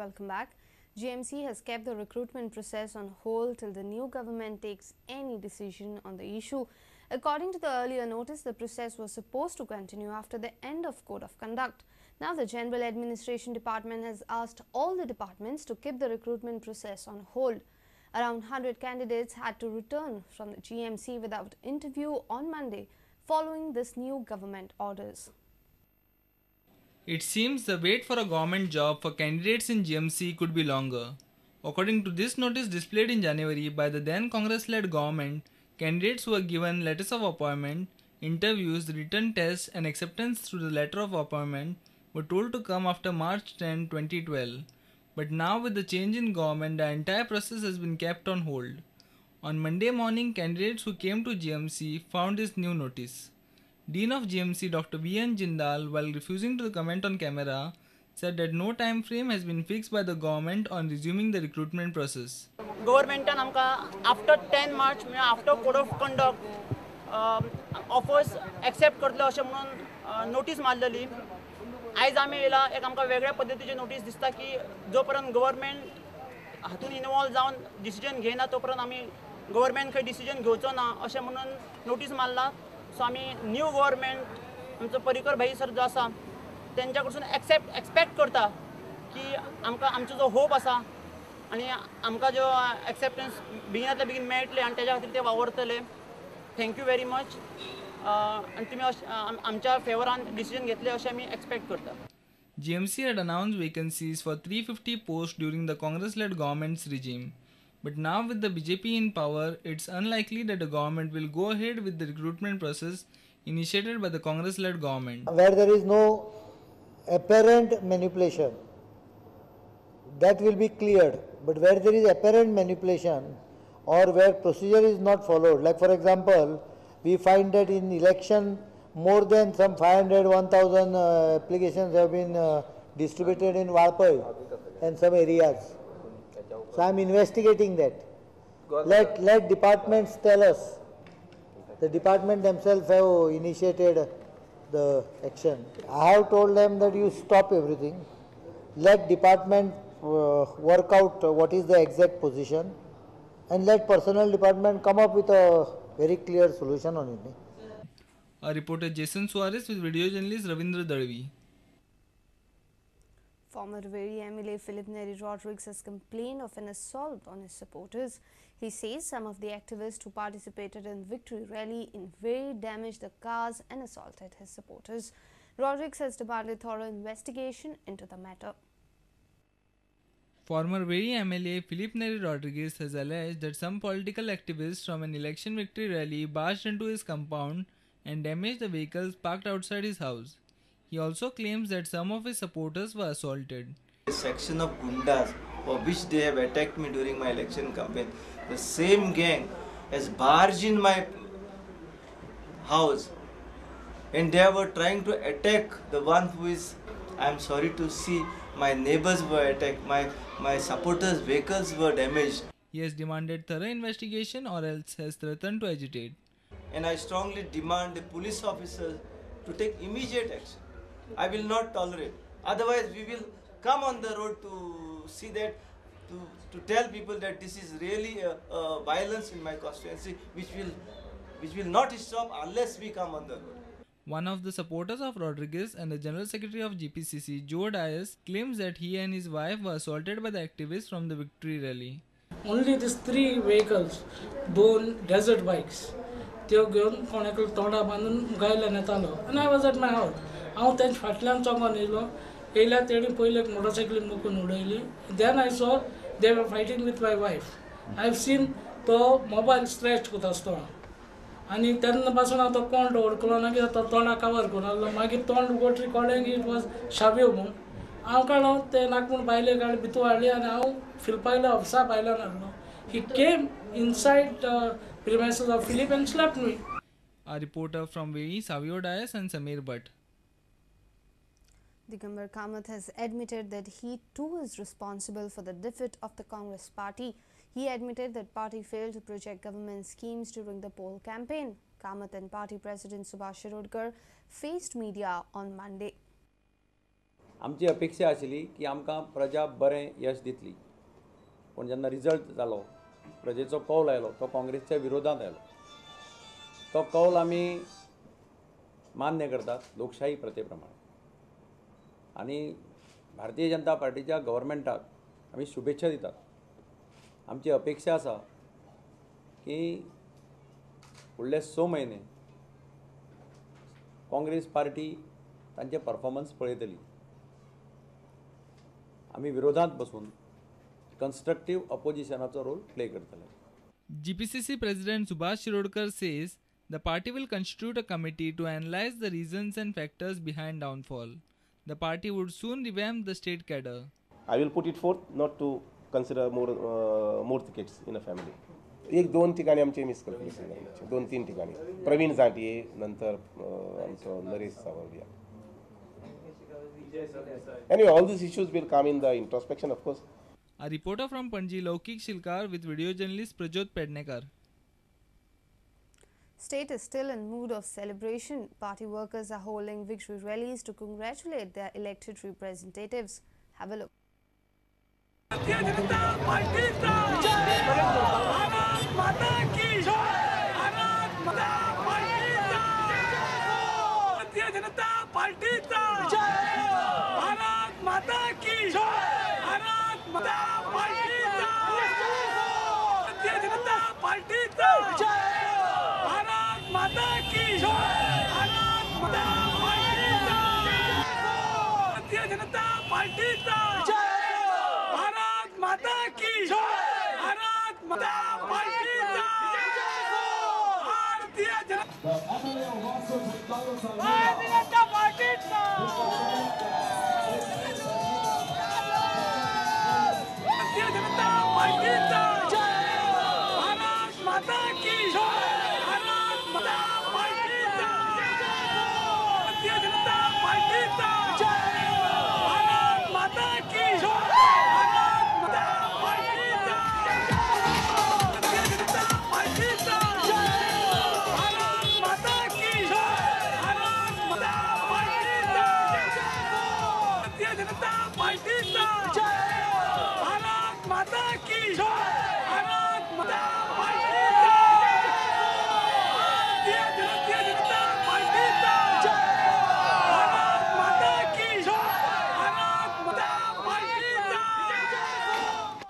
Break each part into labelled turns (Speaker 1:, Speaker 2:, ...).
Speaker 1: Welcome back. GMC has kept the recruitment process on hold till the new government takes any decision on the issue. According to the earlier notice, the process was supposed to continue after the end of Code of Conduct. Now, the General Administration Department has asked all the departments to keep the recruitment process on hold. Around 100 candidates had to return from the GMC without interview on Monday following this new government orders.
Speaker 2: It seems the wait for a government job for candidates in GMC could be longer. According to this notice displayed in January by the then Congress-led government, candidates who were given letters of appointment, interviews, written tests and acceptance through the letter of appointment were told to come after March 10, 2012. But now with the change in government, the entire process has been kept on hold. On Monday morning, candidates who came to GMC found this new notice. Dean of GMC Dr. V.N. Jindal, while refusing to comment on camera, said that no time frame has been fixed by the government on resuming the recruitment process.
Speaker 3: Governmentan आमकां after 10 मार्च म्हणजे after code of conduct offers accept करतले अशें म्हणून notice मारलेली. आयज आमी येयला एक आमकां वेगळ्या पद्दतीची नोटीस दिसता की जो पर्यंत गव्हर्मेंट हातून इनवॉल्व जावन डिसिजन घेयना तो पर्यंत आमी गव्हर्मेंट खंय डिसिजन घेवचो ना अशें म्हणून नोटीस मारला. सो आमी न्यू गव्हर्मेंट आमचो पर्रीकर भाई सर जो आसा तेंच्या कडसून एक्सपेक्ट करता की आमकां आमचो जो होप आसा आनी आमकां जो एक्सेप्टन्स बेगिनांतल्या बेगीन मेळटले आनी तेज्या खातीर ते वावरतले. Thank you very much आनी तुमी आमच्या फेवरान डिसिजन घेतले अशें आमी एक्सपेक्ट करता.
Speaker 2: GMC had announced vacancies for 350 posts during the Congress-led government's regime. But now with the BJP in power, it's unlikely that the government will go ahead with the recruitment process initiated by the Congress-led government.
Speaker 4: Where there is no apparent manipulation, that will be cleared. But where there is apparent manipulation or where procedure is not followed, like for example, we find that in election more than some 500, 1000 applications have been distributed in Valpoi and some areas. So I am investigating that. Let departments tell us. The department themselves have initiated the action. I have told them that you stop everything. Let department work out what is the exact position and let personnel department come up with a very clear solution on it.
Speaker 2: A reporter Jason Suarez with video journalist Ravindra Dalvi.
Speaker 1: Former Veri MLA Philip Neri Rodrigues has complained of an assault on his supporters. He says some of the activists who participated in victory rally in Veri damaged the cars and assaulted his supporters. Rodrigues has demanded thorough investigation into the matter.
Speaker 2: Former Veri MLA Philip Neri Rodrigues has alleged that some political activists from an election victory rally barged into his compound and damaged the vehicles parked outside his house. He also claims that some of his supporters were assaulted.
Speaker 5: A section of gundas for which they have attacked me during my election campaign, the same gang has barged in my house and they were trying to attack the one who is, I am sorry to see, my neighbors were attacked, my supporters' vehicles were damaged.
Speaker 2: He has demanded thorough investigation or else has threatened to agitate.
Speaker 5: And I strongly demand the police officers to take immediate action. I will not tolerate. Otherwise, we will come on the road to see that, to tell people that this is really a violence in my constituency, which will not stop unless we come on the road.
Speaker 2: One of the supporters of Rodrigues and the General Secretary of GPCC, Joe Dias, claims that he and his wife were assaulted by the activists from the victory rally.
Speaker 6: Only these three vehicles, दोन desert bikes, त्यो घेवन कोणाक तोंडा बांदून गायल्यान येतालो आनी I was at my house. हांव तेंच्या फाटल्यान चोंकोन येयलो, येयल्यार तेणी पयलीं एक मोटरसायकली मोखून उडयली. Then I saw they were fighting with my wife. I have seen तो मोबायल स्ट्रेच करता आसतना आनी तेन्ना पासून हांव तो कोण वळखलो ना कित्याक तो तोंडा कवर करून आसलो. मागीर तोंड उगडली कळ्ळें की it was शाव्यो म्हूण. हांव काडलो ते नाक म्हूण बायले काडली भितूर हाडली आनी हांव फिल्पायल्या ऑफिसा भायल्यान हाडलो. He came inside the premises of Philip and slapped me.
Speaker 2: A reporter from Veri, Savio Dias and Samir Bhatt.
Speaker 1: Digambar Kamath has admitted that he too is responsible for the defeat of the Congress party. He admitted that party failed to project government schemes during the poll campaign. Kamath and party president Subhash Shirodkar faced media on Monday.
Speaker 7: आमची अपेक्षा आशिल्ली की आमकां प्रजा बरें यश दितली, पूण जेन्ना रिजल्ट जालो, प्रजेचो कौल आयलो तो काँग्रेसच्या विरोधांत आयलो. तो कौल आमी मान्य करतात लोकशाही प्रथे प्रमाणे आनी भारतीय जनता पार्टीच्या गव्हर्मेंटाक आमी शुभेच्छा दितात. आमची अपेक्षा आसा की फुडले 6 म्हयने काँग्रेस पार्टी तांचे परफॉर्मन्स पळयतली. आमी विरोधांत बसून कन्स्ट्रक्टिव्ह अपोजिशनाचो रोल प्ले करतले.
Speaker 2: GPCC President Subhash Shirodkar says the party will constitute a committee to analyze the reasons and factors behind downfall. The party would soon revamp the state cadre.
Speaker 8: I will put it forth not to consider more tickets in a family. एक दोन ठिकाणी आमचे मिसकॅल्क्युलेशन जालें, 2-3 ठिकाणी. प्रवीण झांटिये, नंतर आमचो Naresh सावरडिया. Anyway, all these issues will come in the introspection, of course.
Speaker 2: A reporter from Panji, Laukik Shilkar, with video journalist Prajot Pednekar.
Speaker 1: State is still in mood of celebration. Party workers are holding victory rallies to congratulate their elected representatives. Have a look.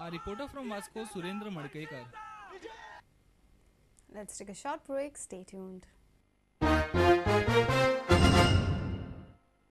Speaker 2: A reporter from Vasco, Surendra Madkaikar.
Speaker 1: Let's take a short break. Stay tuned.